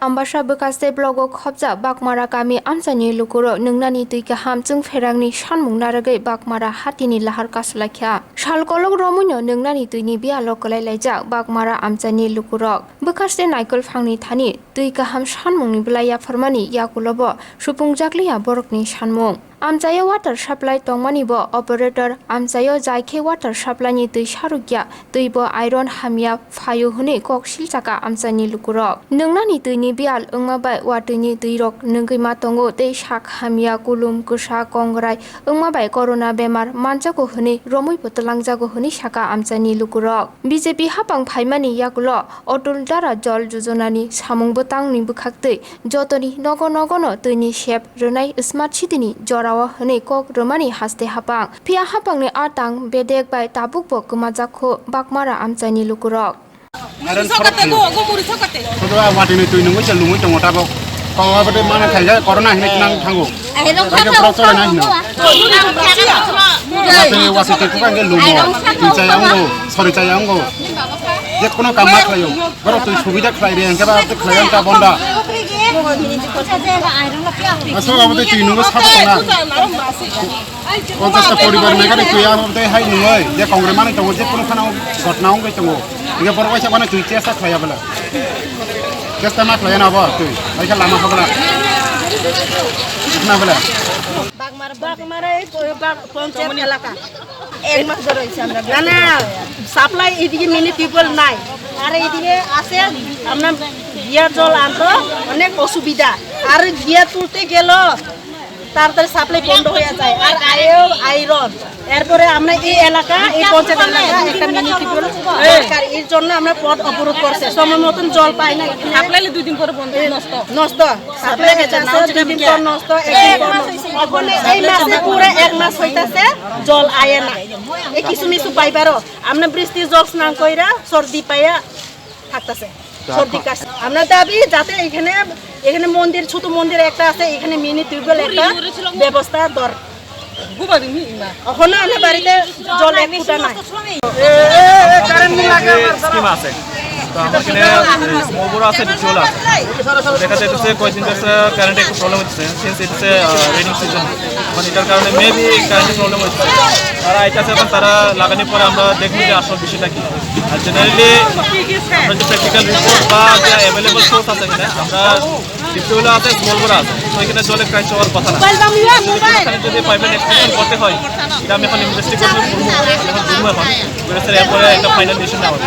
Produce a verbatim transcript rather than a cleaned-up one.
Ambasa bwkhaste blogo khopjak Bakmara kami amchaini lukurok nwngnani twi kaham chwng pherangni sanmung narwgwi Bakmara hatini lahar kasulaikha. Sal kolok romwino nwngnani twini biyalo kwlai laijak Bakmara amchaini lukurok. Bwkhaste naikol phangni thani twi kaham sanmungni bwlai yapharmani yakulobo supungjakliya borokni sanmung. Amchaio water supply tongmani bo operator amchaio jaikhe water supply ni twi sarukya, twi bo iron hamya phaio hwnwi kok silchaka amchaini lukurok. Nwngnani twini biyal wngma bai watwini twirok nwngwi ma tongo tei sak hamya, kulum, kwsa, kongrai wngma bai corona bemar manjago hwnwi romwi bo twlangjago hwnwi saka amchaini lukurok. B J P hapang phaimani yakulo Atal Dara Jal Yojana ni samung bwtangni bwkhaktwi jotoni nogo nogono twini sep rwnai smart city ni jorao hwnwi kok rwmani haste hapang. Phiya hapangni a tang bedek bai tabukbo kwmajak kho Bakmara amchaini lukurok. Iron sorok kate thaio. Go, go, muri sorok kate. Sodo a watini twi nungwi se lungwi tongo tabok. Kok abode mana khaija corona hinwi nang thango. Iron kate borok chole nai hino. Watini watini kuka hwnkhe lumo. Twi chaya wngo, sori chaya wngo. Jekhuno kam ma khlaio. Borok twi subida khlai re hwnkhe ba twi khlai wngkha bonda. Aswk abode twi nungwi sabo tongna. Ponchas ta poribar mekhani twi abo tei hai nungwi je kongre manwi tongo, je kunu phano ghotna wngwi tongo. Hingke borok waisa phano twi chesta khlaiya bwla. Chesta ma khlaiya na bo twi. Waisa lama habla. Na bwla. Bagmar, Bagmar ei po-, Bag-, Ponchayat elaka. Ek mas dhore hoyche amra. না, না, সাপ্লাই এদিকে mini tubewell নাই। আর এদিকে আছে, আমরা গিয়ার জল আনতো অনেক অসুবিধা। আর গিয়ার তুলতে গেল, তাড়াতাড়ি সাপ্লাই বন্ধ হয়ে যায়, আর আয়ো আয়রন। এরপরে আমরা এই এলাকা, এই পঞ্চায়েত এলাকা একটা মিনি টিউবওয়েল দরকার, এর জন্য আমরা পথ অবরোধ করছে, সময় মতন জল পাই না এখানে। সাপ্লাই দুই দিন পরে বন্ধ, নষ্ট। নষ্ট। সাপ্লাই গেছে, দুই দিন পর নষ্ট, একদিন পর নষ্ট। এখন এই মাসে পুরো এক মাস হইতাছে জল আয় না। এই কিছু মিছু পাইবারও আমরা বৃষ্টির জল স্নান কইরা সর্দি পাইয়া থাকতেছে। সর্দি কাশি। আমরা দাবি যাতে এখানে, এখানে মন্দির, ছোট মন্দির একটা আছে, এখানে মিনি টিউবওয়েল একটা ব্যবস্থা দর-, অখনো আমার বাড়িতে জল এক ফুটা নাই। স্কিম আছে, তো আমার এখানে মৌবর আছে, ডিপজল আছে। দেখা যাইতেছে কয়েকদিন ধরে কারেন্ট একটু প্রবলেম হচ্ছে, since it's a rainy season, মানে এটার কারণে মেবি কারেন্ট প্রবলেম হচ্ছে। তারা আইতেছে, এখন তারা লাগানোর পরে আমরা দেখবো যে আসল বিষয়টা কি। আর জেনারেলি আমরা যে প্র্যাকটিক্যাল রিপোর্ট বা যে অ্যাভেলেবল সোর্স আছে এখানে, আমরা ডিপজল আছে, মৌবর আছে, তো এখানে জলের ক্রাইসিস হওয়ার কথা না। এখানে যদি পাইপলাইন এক্সটেনশন করতে হয়, এটা আমি এখন ইনভেস্টিগেশন করবো, এখন ঘুরবো এখন, ঘুরে স্যার এরপরে একটা ফাইনাল ডিসিশন নেওয়া হবে।